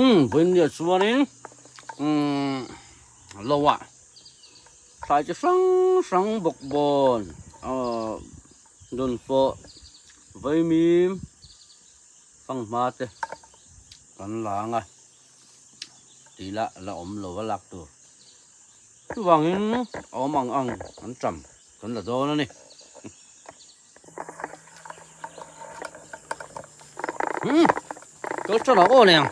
Umm vawinia chuanin umm lo ah thlai chi hrang hrang bawk bawn ahh dawnfawh vaimim fanghma te kan lang a tih lah la awm lo a lak tur chuvangin a awm ang ang an tam kan la dawn a ni. Hmm. Kal tha lo aw neng.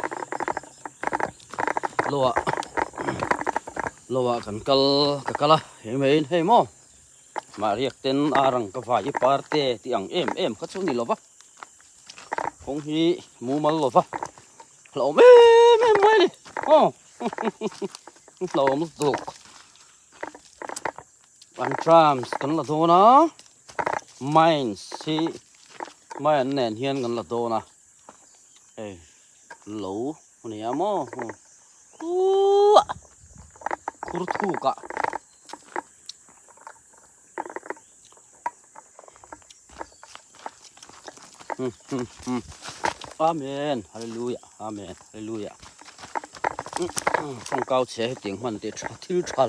Loa. Loa kan kal ka kal a. Hei mai in hei maw. Ma riak ten arang ka vai i parte ti ang em em kha chu ni lova. Kawng hi mumal lova. Hlauhawm em em mai ni. Aw. Hlauhawm lutuk. An trams kan la dawn a mines hi mai an nen hian kan la dawn a hei lo a ni a maw khuaa khur thuk ah Amen hallelujah amen hallelujah tawngkau chhe hetiang hman te tha thil tha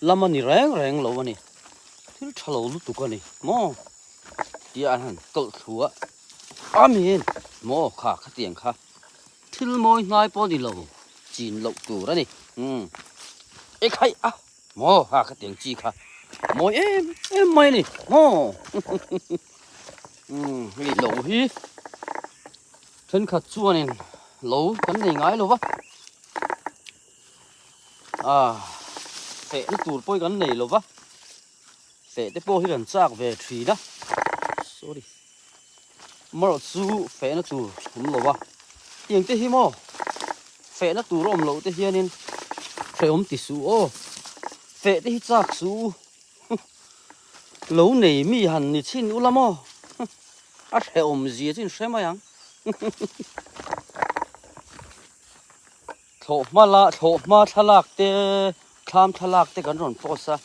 lam a ni reng reng lo a ni thil tha lo lutuk a ni maw tia an han kawlh thlu a amen maw kha khatiang kha thil mawi hnai pawh a ni lo chin loh tur a ni umm ekhai a. Maw ha ka tiang chi kha mawi em em mai a ni maw umm hei lo hi thenkhat chuanin lo kan nei ngai lo va a fehna tur pawh hi kan nei lo va feh te pawh hi kan chak ve thin a sorry amaherawh chu fehna tur awm lo va tiang te hi maw fehna tur a awm loh te hianin hrehawm ti suh aw feh te hi chak suh u lo nei mi han ni chhin ula maw a hrehawm zia chu in hre mai ang thlawhhma la thlawhhma thlalak te thlam thlalak te kan rawn post a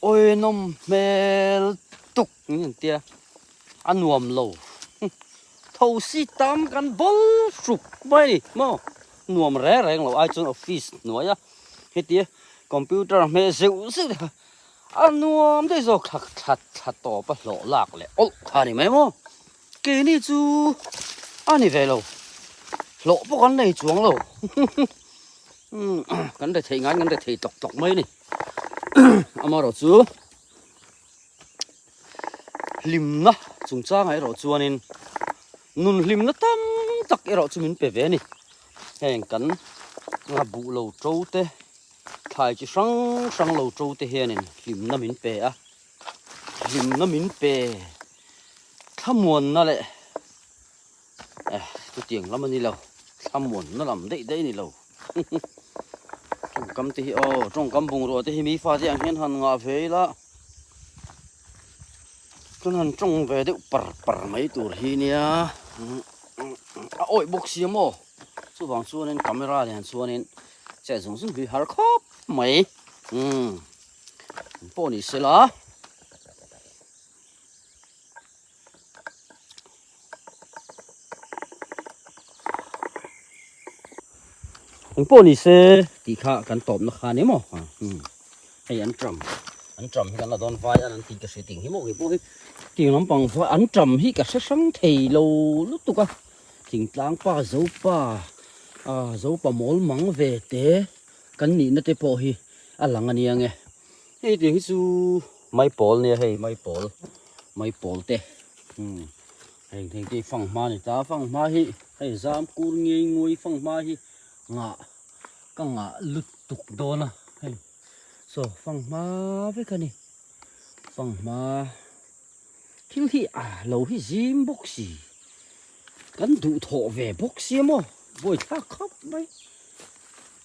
awinawm hmel tuk min han tia a nuam lo tho si tam kan bawl hruk mai a ni maw nuam reng reng lo ai chuan office hnuai a hetia computer hmeh zeuh zeuh te kha a nuam daih zawk thla thla thla tawp a hlawh lak leh awlh kha a ni mai maw keini chu a ni ve lo hlawh pawh kan nei chuang lo kan rethei ngai kan rethei tawk tawk mai a ni amaherawhchu. Hlimna chungchangah erawh chuanin nun hlimna tam tak erawh chu min pe ve a ni. Heng kan nga buh lo to te, thlai chi hrang hrang lo to te hianin hlimna min pe a, hlimna min pe thlamuanna leh eh chutiang lam a ni lo, thlamuanna lam daih daih a ni lo. Tawngkam te hi aw tawngkam bungrua te hi mi fate ang hian han ngah ve ila kan han tawng ve deuh par par mai tur hi nia a awih bawk sia maw chuvang chuanin camera nen chuanin chet zung zung hi har khawp mai umm pawh ni sela. Eng pawh ni se tih kha kan tawpna kha a ni maw hei an ṭam an ṭam hi kan la dawn vai an an tih ka hre ting hi maw kei pawh hi tiang lampang vai an ṭam hi ka hre hrang thei lo lutuk a thingtlang pa zopa ah zopa mawl mang ve te kan nihna te pawh hi a lang a nia nge. Hei tiang hi chu maipawl nia hei maipawl maipawl te umm heng theng te hi fanghma a ni ta fanghma hi hei zam kur ngei nguai fanghma hi ngah ka ngah lutuk dawn a hei saw fanghma vek a ni fanghma thil hi a lo hi zim bawk si kan duhthawh ve bawk sia maw buaithlak khawp mai.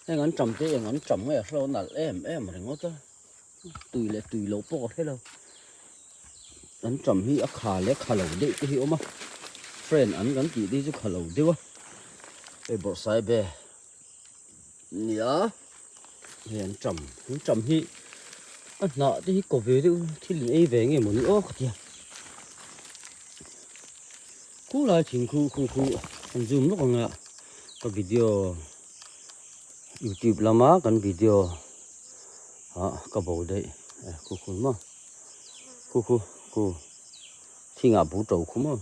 Heng an ṭam te eng an ṭam nge a hre lo nalh em em ringawt a, tui leh tui loh pawh ka hre lo. An ṭam hi a kha leh kha lo deuh te hi a awm a, friend an kan tih te hi chu kha lo deuh a, hei bawrhsai be nia hei an ṭam an ṭam hi a hnah te hi kaw ve deuh thil in ei ve nge mawni aw ka tia khulai thingkhu khu khu an zoom lawk ang a ka video. Youtube lama kan video ah ka bo daih khu khu maw khu khu khu thingah bu to khu maw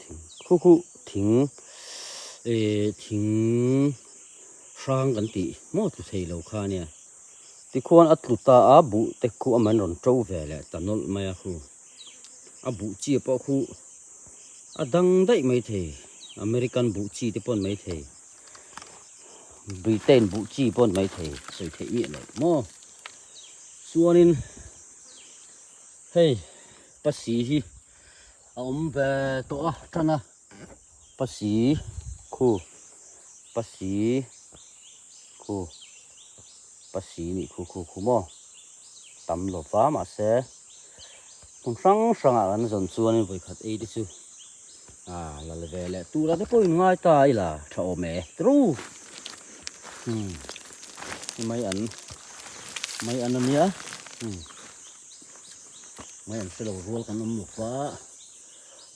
thing khu khu thing eh thing hrang kan tih maw tlu thei lo kha ania tikhuan a tlu ta a buh te khu a man rawn to ve leh ta nawlh mai a khu a buh chi pawh khu a dang daih mai thei American buh chi te pawh an mai thei Britain buh chi pawh an mai thei sawi theih miah loh maw chuanin hei pasi hi a awm ve tawh a tan a pasi khu pasi khu pasi nih khu khu khu maw tam lo va mahse hmun hrang hrangah kan zawn chuanin vawikhat ei te chu ah lal ve leh tura te pawhin ngai ta ila tha awm e tru umm mai an mai an ania umm mai an hrelo rual kan awm lo va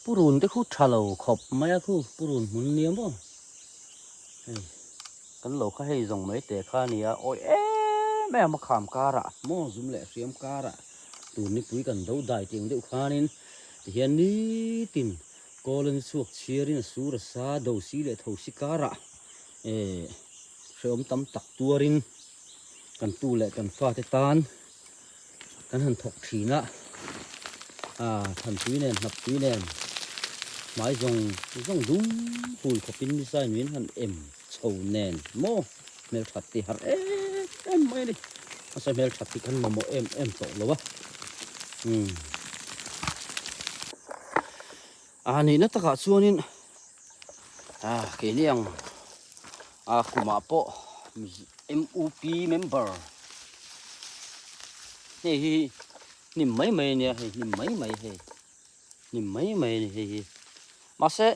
purun te khu tha lo khawp mai a khu purun hmun nia maw hei. Kan lo kha hei zawng mai teh kha a nia, awi em em a kham karah maw zum leh hriam karah tur nipui kan do dai tih ang deuh khanin tihian nitin kawl a ni chhuak chhiarin a sur a sa do si leh tho si karah eh hrehawm tam tak tuarin kan tu leh kan fate tan kan han thawk thin a, ah thanpui nen hnaptui nen hmai zawng zawng dum hul khawpin nisa in min han em chho nen maw hmelthat ti har em em mai a ni mahse hmelthat hi kan mamawh em em tawh lo a umm a nihna takah chuanin ah keini ang ah kumah pawh M_U_P member hei hi hnim mai mai a nia hei hnim mai mai hei hnim mai mai a ni hei hi mahse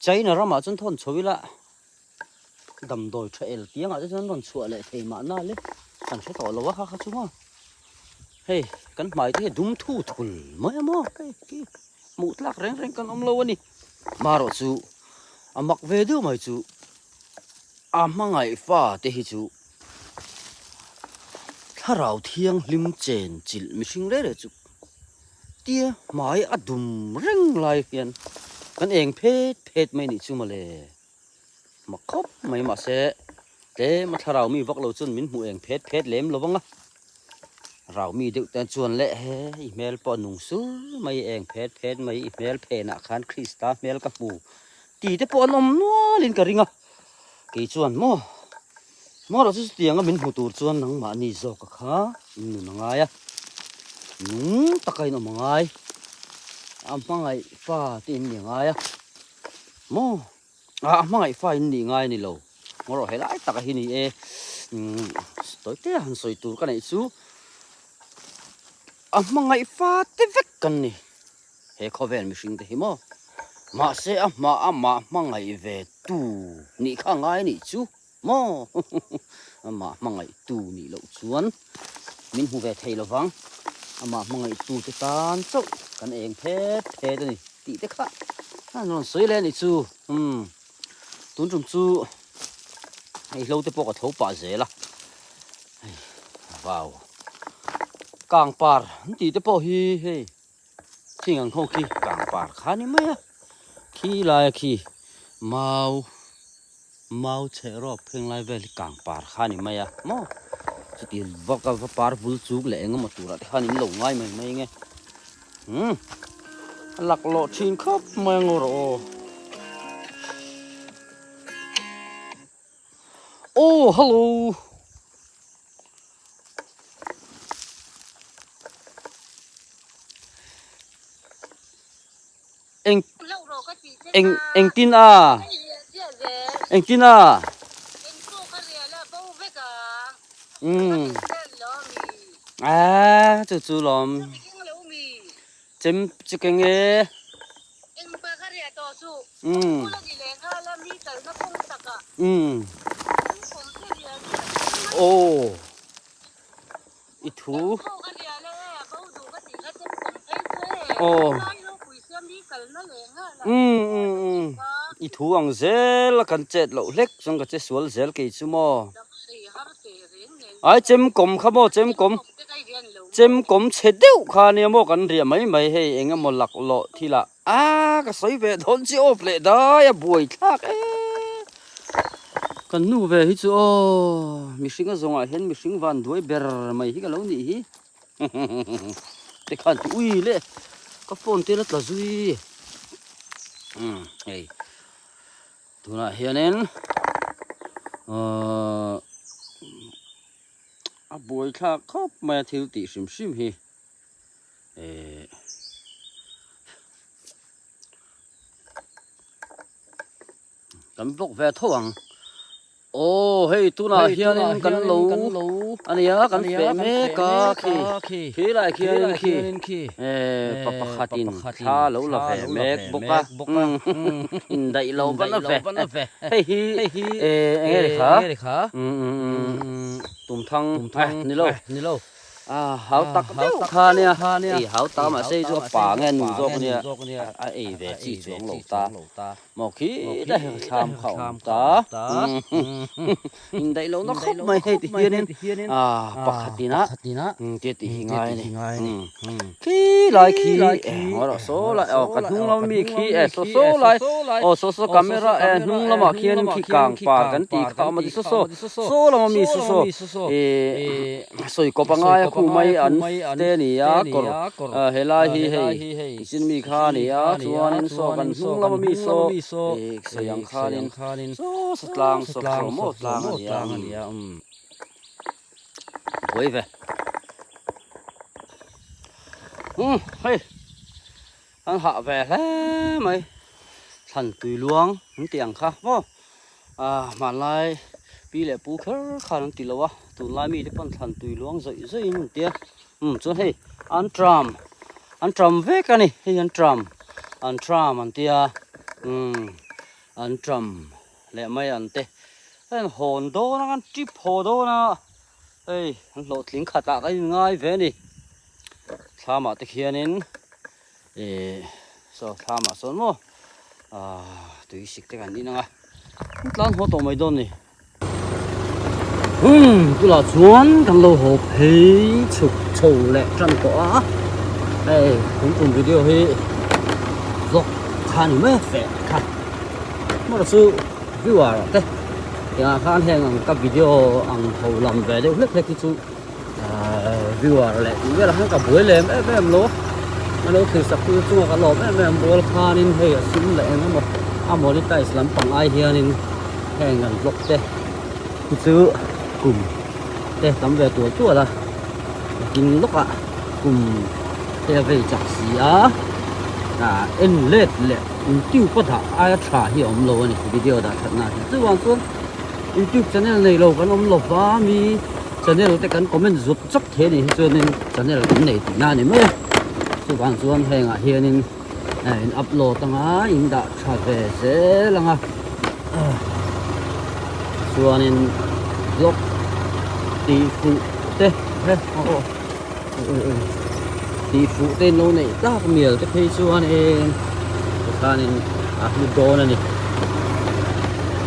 China ramah chuan thawn chho ila damdawi tha el tiangah te chuan rawn chhuah leh thei mahna le kan hre tawh lo a kha kha chu maw hei kan hmai te hi dum thu thul mai a maw hei khi hmuh tlak reng reng kan awm lo a ni marawh chu a mak ve deuh mai chu a hmangaih fa te hi chu thlarau thianghlim chen chilh mihring reng reng chu. Tia hmai a dum reng lai hian kan eng phet phet mai nih chu mawle mak khawp mai mahse tlem a thlarau mi vak lo chuan min hmuh eng phet phet lem lo vang a rau mi deuh te chuan leh he i hmel pawh a nung sur mai eng phet phet mai i hmel phenah khan Krista hmel ka hmu tih te pawh an awm nual in ka ring a kei chuan maw Maw chu chutianga min hmu tur chuan nangmahni zawka kha in nun a ngai a, nung taka in awm a ngai, a hmangaih fa te in nih a ngai a, maw a hmangaih fa in nih ngai a ni lo, maw rawh helai taka hi ni e, umm tawi te han sawi tur ka neih chu a hmangaih fa te vek kan ni, he khawvel mihring te hi maw, mahse a hma amah hmangaih ve tu nih kha a ngai a nih chu. Maw? Amah hmangaihtu nih loh chuan min hmu ve thei lovang. Amah hmangaihtu te tan chauh kan eng phet phet a ni tih te kha an rawn sawi leh a nih chu. Umm tun tum chu hei hlo te pawh ka tho pah zel a. Hei vau kangpar an tih te pawh hi hei khing ang ho khi kangpar kha a ni mai a. Khi laia khi mau. Mau chheh rawk pheng lai vel hi kang par kha a ni mai a maw chuti vak a va par vul chuk leh eng emaw turah te khan in lo ngai mai mai nge umm a laklawh thin khawp mai ang rawh aw aw hello. Eng eng engtin a engtin a umm a chu chu lawm chem chu keng e umm umm aw. I thu aw umm umm umm. I thu ang zel a kan chet loh hlek chuan ka che sual zel kei chu maw. Ai chem kawm kha maw chem kawm chem kawm chhe deuh kha nia maw kan riah mai mai hei eng emaw laklawh thil ah a ka sawi ve dawn chi off leh dai a buai thlak e kan nu ve hi chu aw mihring a zawngah hian mihring van duai ber mai hi ka lo nih hi te khan ti ui le ka phone te la tla zui um hei tunah hianin ahh a buai thlak khawp mai a thil tih hrim hrim hi eh kan vlog ve tho ang aw hei tunah hianin kan lo ania kan feh mek a khi khi lai khianin khi eh pa pakhatin thla lo la ve mek bawk a indaih lo ban a ve hei hi eh eng nge ni kha tumthang ni lo. A hau tak deuh kha nia, ei hau ta mahse chu a pa nge nu zawk ania a ei ve chi chuang lo ta maw khi ta heng thlam kha awm ta indaih loh na khawp mai hei ti hianin a pakhatin ah tia tih hi ngai a ni khi lai khi ngawi rawh saw lai aw ka hnung lama mi khi e saw saw lai aw saw saw camera e hnung lamah khianin khi kang par kan tih kha a awm a ti saw saw saw lama mi saw saw ih sawi kawp a ngai a khu mai an te a ni a kawr helai hi hei chin mi kha a ni a chuanin saw kan hnung lama mi saw ih sawi ang khanin saw saw tlang saw saw maw tlang a ni a umm buai ve umm hei an hah ve hle mai thlan tui luang an tih ang kha maw ah hmanlai pi leh pu kher khan an ti lo a tunlai mite pawn thlan tui luang zawih zawih in an ti a umm chuan hei an tram an tram vek a ni hei an tram an tram an tia umm an tram leh mai an te hei an hawn dawn a an tip haw dawn a hei an hlawhtling khatah ka inngai ve a ni. Thlamah te khianin ih saw thlamah sawn maw ah tui sik te kan in ang a an tlan haw tawh mai dawn a ni umm bulah chuan kan lo haw phei chhuk chho leh tan tawh a hei tun tum video hi vlog kha ni mai a feh kha hmawlh chu viewer te engah khan heng ang ka video ang ho lam ve deuh hlek hlek hi chu. Viewer leh tih velah khan ka buai lem em em lo a, a lo thlir sak tu chungah ka lawm em em bual khanin hei a sum leh eng emaw a monetize lampang ai hianin heng an vlog te hi chu kum te tam ve tual tual a nakin lawkah kum te a vei chak si a ah en let leh youtube a dah aia tha hi a awm lo a ni video dah that na hi chuvang chuan youtube channel nei lo kan awm lova mi. Channel te kan comment zut chawp thei anih hi chuanin channel kan nei tihna a ni mai a, chuvang chuan hengah hianin in upload anga in dah tha ve zel anga chuanin vlog tih fuh te he aw aw tih fuh te in lo neih tak mial te phei chuanin tikhanin a hlu dawn a ni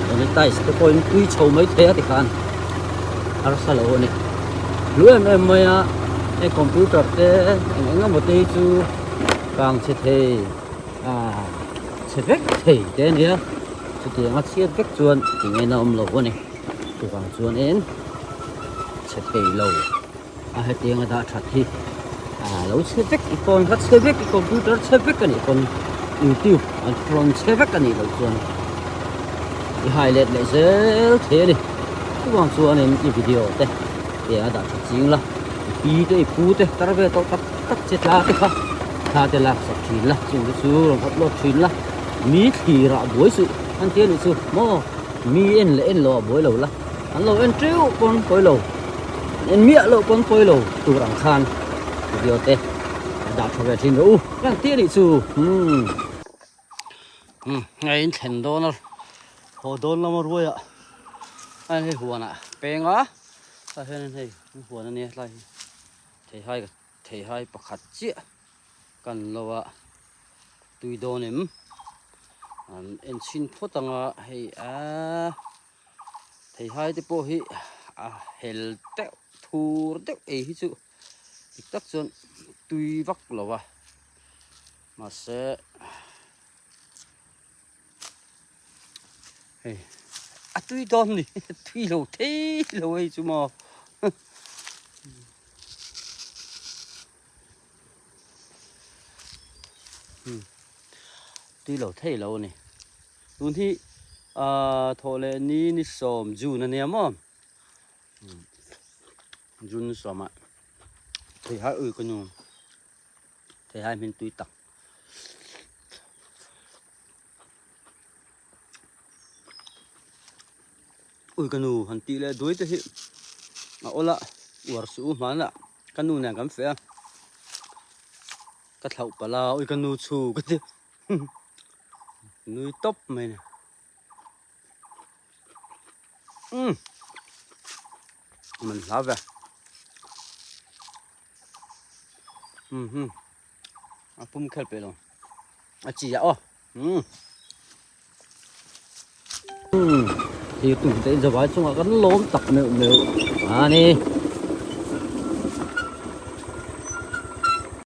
monetize te pawhin tui chho mai thei a tikhan. Harsa lo a ni. Hlu em em mai a, hei computer te eng eng emaw te hi chu kang chhe thei ah chhe vek thei te a nia chutiang a chhiat vek chuan tingeina awm lo a ni. Chuvang chuanin chhe thei lo a hetiang a dah that hi ah lo chhe vek i phone kha chhe vek i computer chhe vek a nih pawn youtube an rawn chhe vek a nih loh chuan i hai let leh zel thei a ni chuvang chuanin i video te tia a dah that ching la i pi te i pu te tar ve tawh tak tak che tla te kha thla te lak sak thin la chung te chu rawn upload thin la mi thlir ah buai suh an tia nih chu maw mi en leh en lo ah buai lo la an lo en teuh pawn pawi lo. En miah loh pawn pawi lo tur ang khan video te a dah tha ve thin rawh u kan tih anih chu umm umm hei in thlen dawn a haw dawn lama ruai ah a hei huan ah peng a tah hian hei huan ania tlai hi theihai theihai pakhat chiah kan lo a tui dawn em. An en chhin phawt anga hei a theihai te pawh hi a hel deuh thur deuh ei hi chu dik tak chuan tui vak lo a mahse hei a tui dawn ni tui lo thei lo hei chu maw. Tui lo thei lo a ni. Tun hi ahh thawh leh ni ni sawm June a nia maw? June ni sawmah theihai ui ka nu theihai hmin tui tak. Ui ka nu han tih leh duai te hi a awl a uar suh u hmanah ka nu nen kan feh a ka thlauh palh a ui ka nu chhu ka ti nui tawp mai ni umm man hla ve umm hum a pum khel peh lo a chi a aw. Umm thir tum te zawai chungah kan lawm tak meuh meuh a ni.